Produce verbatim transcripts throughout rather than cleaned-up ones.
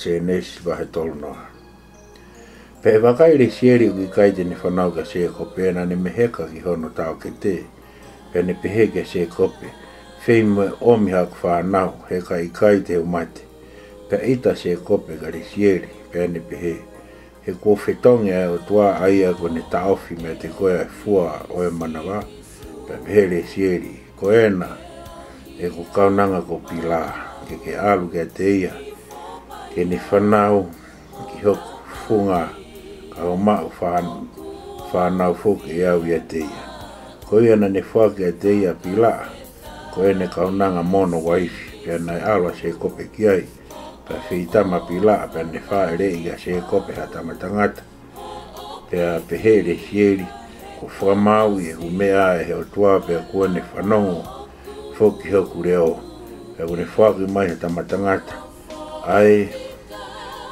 Sēnesi vahe tolu noa. Pea ʻi he vakai, Lesieli ʻoku ʻikai te ne fanau kia Sēkope, naʻa ne meheka ki hono taʻokete, pea ne pehē kia Sēkope, Fei mo e ʻomi haʻaku fānau, he ka ʻikai te u mate. Pea ʻita ʻa Sēkope kia Lesieli, pea ne pehē, He kuo fetongi ʻa e ʻOtua ʻa ia kuo ne taʻofi meiate koe ʻa e fua ʻo e manava. Pea pehē ʻe Lesieli, Ko ena ʻeku kaunanga ko Pila, ke ke ʻalu kiate ia, ke ne fanau ki hoku funga, ka u maʻu fān-, fānau foki ʻe au ʻiate ia. Ko ia naʻa ne foaki kiate ia ʻa Pila, ko ʻene kaunanga mo hono uaifi, pea naʻe ʻalu ʻa Sēkope ki ai. Pea feitama ʻa Pila, pea ne fāʻeleʻi kia Sēkope ha tama tangata. Pea pehē ʻe Lesieli, Kuo fakamāuʻi ʻeku meʻa ʻe he ʻOtua, pea kuo ne fanongo foki hoku leʻo. Pea kuo ne foaki mai ha tama tangata, ʻa ē,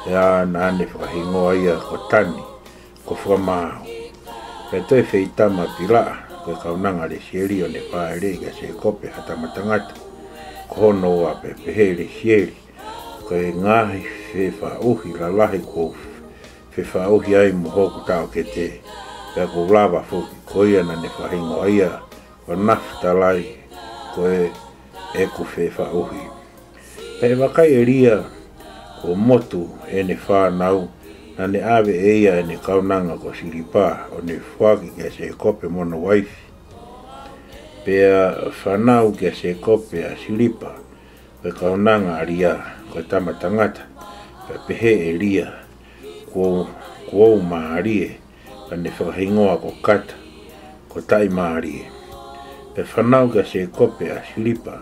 pea naʻa ne fakahingoa ia ko Tani, ko Fakamaau. Pea toe feitama ʻa Pila, ko e kaunanga ʻa Lesieli, ʻo ne fāʻeleʻi kia Sēkope ha tama tangata, ko hono ua. Pea pehē ʻe Lesieli, Ko e ngaahi fefaʻuhi lalahi kuo u fefaʻuhi ai mo hoku taʻokete, pea kuo u lava foki. Ko ia naʻa ne fakahingoa ia ko Nafitalai, ko e, ʻeku fefaʻuhi. Pea ʻi he vakai, ʻi he ʻaho kuo motu ʻene fānau, naʻa ne ʻave ʻe ia ʻene kaunanga ko Silipa, ʻo ne foaki kia Sēkope mo hono uaifi. Pea fanau kia Sēkope ʻa Silipa, ko e kaunanga ʻa Lia, ko e tama tangata. Pea pehē ʻe Lia, Kuo, kuo u mālie, pea ne fakahingoa ko Kata, ko taʻimālie. Pea fanau kia Sēkope ʻa Silipa,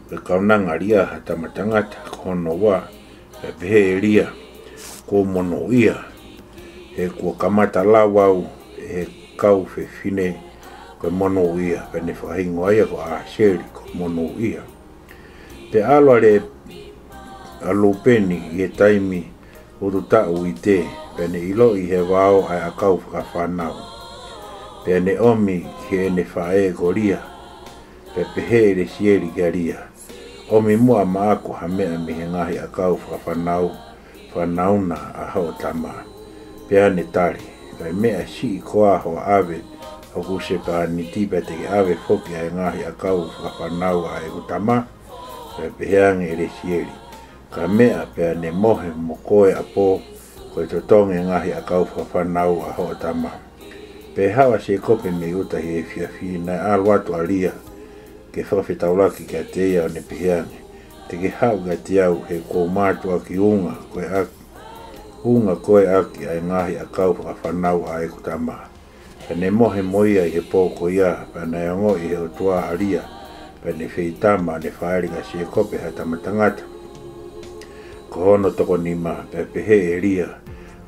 ko e kaunanga ʻa Lia, ha tama tangata, ko hono ua. Pea pehē ʻe Lia, Kuo u monūʻia, he kuo kamata lau au ʻe he kau fefine, ko e monūʻia. Pea ne fakahingoa ia ko ʻAseli, ko e monūʻia. Pea ʻalu ʻa Le-, ʻa Lūpeni ʻi he taimi ututaʻu ʻi te, pea ne ʻiloʻi ʻe he vao ʻa e ʻakau fakafānau. Pea ne ʻomi ki heʻene faʻē ko Lia. Pea pehē ʻe Lesieli kia Lia, ʻOmi muʻa maʻaku ha meʻa mei he ngaahi ʻakau fakafānau, fānau na ʻa hoʻo tama. Pea ne tali, Ko e meʻa siʻi koā hoʻo ʻave hoku husepāniti, pea te ke ʻave foki ʻa e ngaahi ʻakau fakafānau ʻa ʻeku tama? Pea pehē ange ʻe Lesieli, Ka meʻa pea ne mohe mo koe ʻapō, ko e totongi e ngaahi ʻakau fakafānau ʻa hoʻo tama. Pea haʻu ʻa Sēkope mei ʻuta he efiafi, naʻe ʻalu atu ʻa Lia ke fakafetaulaki kiate ia, ʻo ne pehē ange, Te ke haʻu kiate au, he kuo u mātuʻaki unga koe ʻaki, unga koe ʻaki ʻa e ngaahi ʻakau fakafānau ʻa ʻeku tama. Pea ne mohe mo ia ʻi he pō ko ia. Pea naʻe ongoʻi ʻe he ʻOtua ʻa Lia, pea ne feitama, ʻo ne fāʻeleʻi kia Sēkope ha tama tangata, ko hono toko nima. Pea pehē ʻe Lia,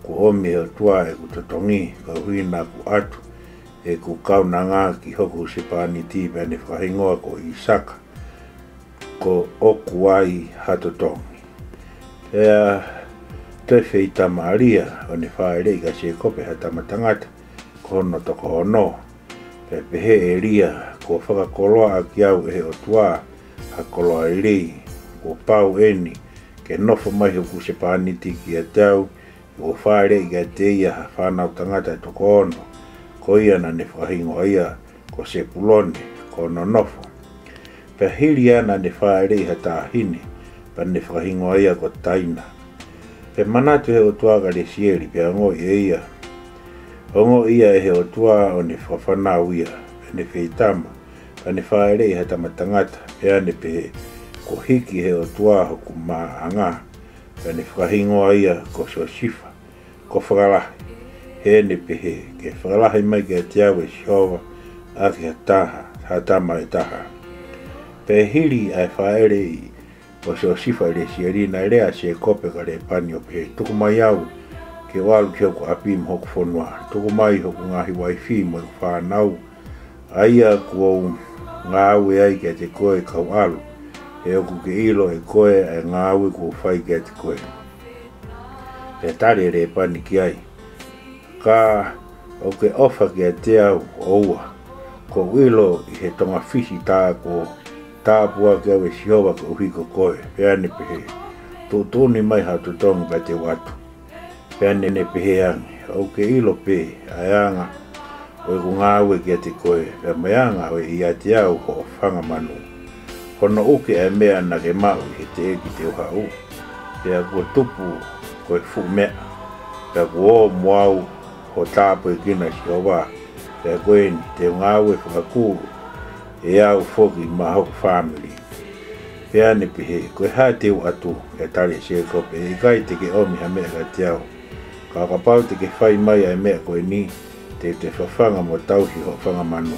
Kuo ʻomi ʻe he ʻOtua ʻeku totongi, koeʻuhi naʻa ku ʻatu ʻeku kaunanga ki hoku husepāniti. Pea ne fakahingoa ko ʻIsaka, ko ʻOku ai ha totongi. Pea toe feitama ʻa Lia, ʻo ne fāʻeleʻi kia Sēkope ha tama tangata, ko hono toko ono. Pea pehē ʻe Lia, Kuo fakakoloa ʻaki au ʻe he ʻOtua ha koloa lelei, kuo pau eni ke nofo mai hoku husepāniti kiate au, kuo u fāʻeleʻi kiate ia ha fānau tangata ʻe toko ono. Ko ia naʻa ne fakahingoa ia ko Sepulone, ko hono nofo. Pea hili ia naʻa ne fāʻeleʻi ha taʻahine, pea ne fakahingoa ia ko Taina. Pea manatu ʻe he ʻOtua kia Lesieli, pea ongoʻi ʻe ia, ongoʻi ia ʻe he ʻOtua, ʻo ne fakafānau ia. Pea ne feitama, pea ne fāʻeleʻi ha tama tangata. Pea ne pehē, Kuo hiki ʻe he ʻOtua hoku maʻanga. Pea ne fakahingoa ia ko Siosifa, ko Fakalahi, heʻene pehē, Ke fakalahi mai kiate au ʻe Sihova ʻaki ha taha, ha tama ʻe taha. Pea hili ʻa e fāʻeleʻi ʻo Siosifa ʻe Lesieli, naʻe lea ʻa Sēkope kia Lēpani, ʻo pehē, Tuku mai au ke u ʻalu ki hoku ʻapi mo hoku fonua. Tuku mai hoku ngaahi uaifi mo ʻeku fānau, ʻa ia kuo u ngāue ai kiate koe, ka u ʻalu, he ʻoku ke ʻilo ʻe koe ʻa e ngāue kuo u fai kiate koe. Pea tali ʻe Lēpani ki ai, Ka ʻoku ke ʻofa kiate au, ʻoua. Kuo u ʻilo ʻi he tonga fisi tā kuo tāpuakiʻi au ʻe Sihova koeʻuhi ko koe. Pea ne pehē, tuʻutuʻuni mai haʻo totongi pea te u ʻatu. Pea ne, ne pehē ange, ʻOku ke ʻilo pē ʻa e anga ʻo ʻeku ngāue kiate koe, pea mo e anga ʻo e ʻiate au hoʻo fanga manu. Hono ʻuke ʻa e meʻa naʻa ke maʻu ʻi he teʻeki te u haʻu, pea kuo tupu ko e fuʻu meʻa, pea kuo ō mo au hoʻo tāpuekina ʻe Sihova, pea ko eni te u ngāue fakakū ʻe au foki maʻa hoku fāmili. Pea ne pehē, Ko e hā te u ʻatu? Pea tali ʻe Sēkope, ʻE ʻikai te ke ʻomi ha meʻa kiate au. Ka ʻo kapau te ke fai mai ʻa e meʻa ko eni, te u toe fafanga mo tauhi hoʻo fanga manu.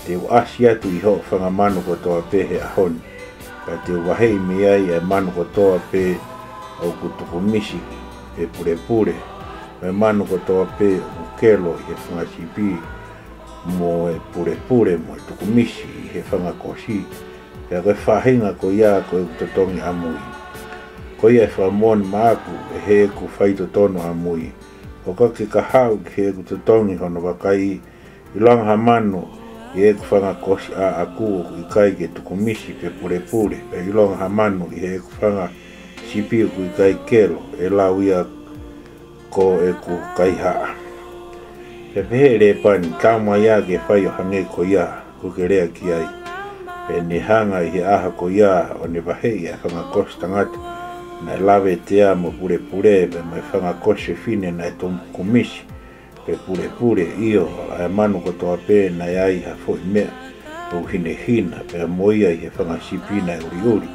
Te u ʻasi atu ʻi hoʻo fanga manu kotoa pē he ʻaho ni, pea te u vaheʻi mei ai ʻa e manu kotoa pē ʻoku tukumisi pe pulepule, mo e manu kotoa pē ʻoku kelo ʻi he fanga sipi, mo e pulepule mo e tukumisi ʻi he fanga kosi, pea ko e faʻahinga ko ia ko ʻeku totongi ʻamui. Ko ia ʻe fakamoʻoni maʻaku ʻe heʻeku faitotonu ʻamui, ʻo ka ke ka haʻu ki heʻeku totongi hono vakai, ʻilonga ha manu ʻi heʻeku fanga kosi ʻaʻaku ʻoku ʻikai ke tukumisi pe pulepule, pea ʻilonga ha manu ʻi heʻeku fanga sipi ʻoku ʻikai kelo, ʻe lau ia ko ʻeku kaihaʻa. Pea pehē ʻe Lēpani, Taumaiā ke fai ʻo hangē ko ia kuo ke lea ki ai. Pea ne hanga ʻi he ʻaho ko ia ʻo ne vaheʻi ʻa e fanga kosi tangata naʻe lavetea mo pulepule, pea mo e fanga kosi fefine naʻe tukumisi pe pulepule, ʻio, ʻa e manu kotoa pē naʻe ai ha foʻi meʻa ʻoku hinehina, pea mo ia ʻi he fanga sipi naʻe ʻuliʻuli,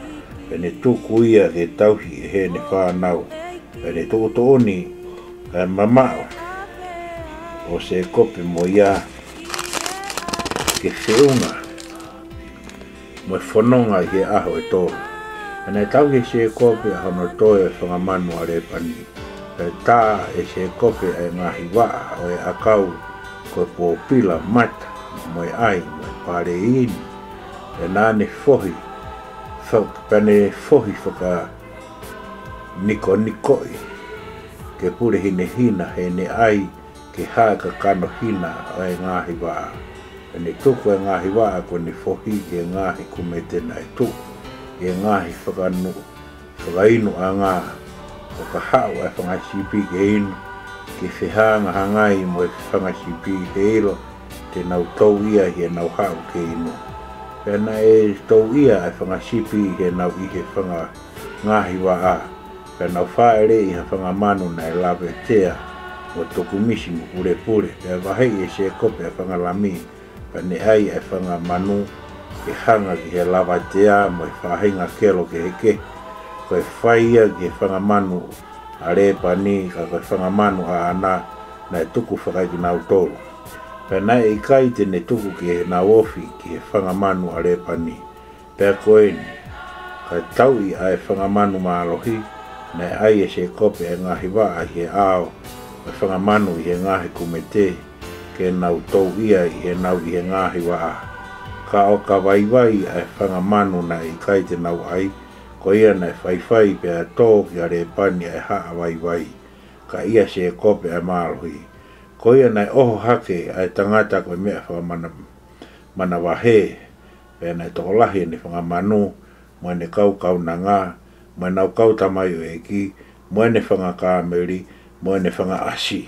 pea ne tuku ia ke tauhi ʻe heʻene fānau. Pea ne tuʻutuʻuni ʻa e mamaʻo ʻo Sēkope mo ia ke feʻunga mo e fononga ʻi he ʻaho ʻe tolu. Pea naʻe tauhi ʻe Sēkope ʻa hono toe ʻo e fanga manu ʻa Lēpani. Pea tā ʻe Sēkope ʻa e ngaahi vaʻa ʻo e ʻakau ko e pōpila mata, mo e ʻai, mo e paleini. Pea naʻa ne fohi, fa-, pea ne fohi fakanikonikoʻi ke pule hinehina heʻene ʻai ke hā e kakano hina ʻo e ngaahi vaʻa. Pea ne tuku ʻa e ngaahi vaʻa kuo ne fohi ki he ngaahi kumete naʻe tuʻu ʻi he ngaahi fakanu-, fakainu ʻanga, ʻo ka haʻu ʻa e fanga sipi ke inu, ke fehangahangai mo e fanga sipi he ʻilo te nau touʻia ʻi heʻenau haʻu ke inu. Pea naʻe touʻia ʻa e fanga sipi ʻi heʻenau ʻi he fanga ngaahi vaʻa, pea nau fāʻeleʻi ha fanga manu naʻe lavetea mo tukumisi mo pulepule. Pea vaheʻi ʻe Sēkope ʻa e fanga lami, pea ne ʻai ʻa e fanga manu ke hanga ki he lavatea mo e faʻahinga kelo kehekehe. Ko e fai ia ki he fanga manu ʻa Lēpani, ka ko e fanga manu ʻaʻana naʻe tuku fakaekinautolu. Pea naʻe ʻikai te ne tuku ke nau ofi ki he fanga manu ʻa Lēpani. Pea ko eni, ka tauʻi ʻa e fanga manu mālohi, naʻe ʻai ʻe Sēkope ʻa e ngaahi vaʻa ʻi he ʻao ʻo e fanga manu ʻi he ngaahi kumete, ke nau touʻia ʻi heʻenau ʻi he ngaahi vaʻa. Ka ʻo ka vaivai ʻa e fanga manu naʻe ʻikai te nau ʻai, ko ia naʻe faifai pea tō kia Lēpani ʻa e haʻa vaivai, ka ʻia Sēkope ʻa e mālohi. Ko ia naʻe ʻoho hake ʻa e tangata ko e meʻa fakamana-, manavahē, pea naʻe tokolahi ʻene fanga manu, mo ʻene kau kaunanga, mo ʻenau kau tamaioʻeiki, mo ʻene fanga kāmeli, mo ʻene fanga ʻasi.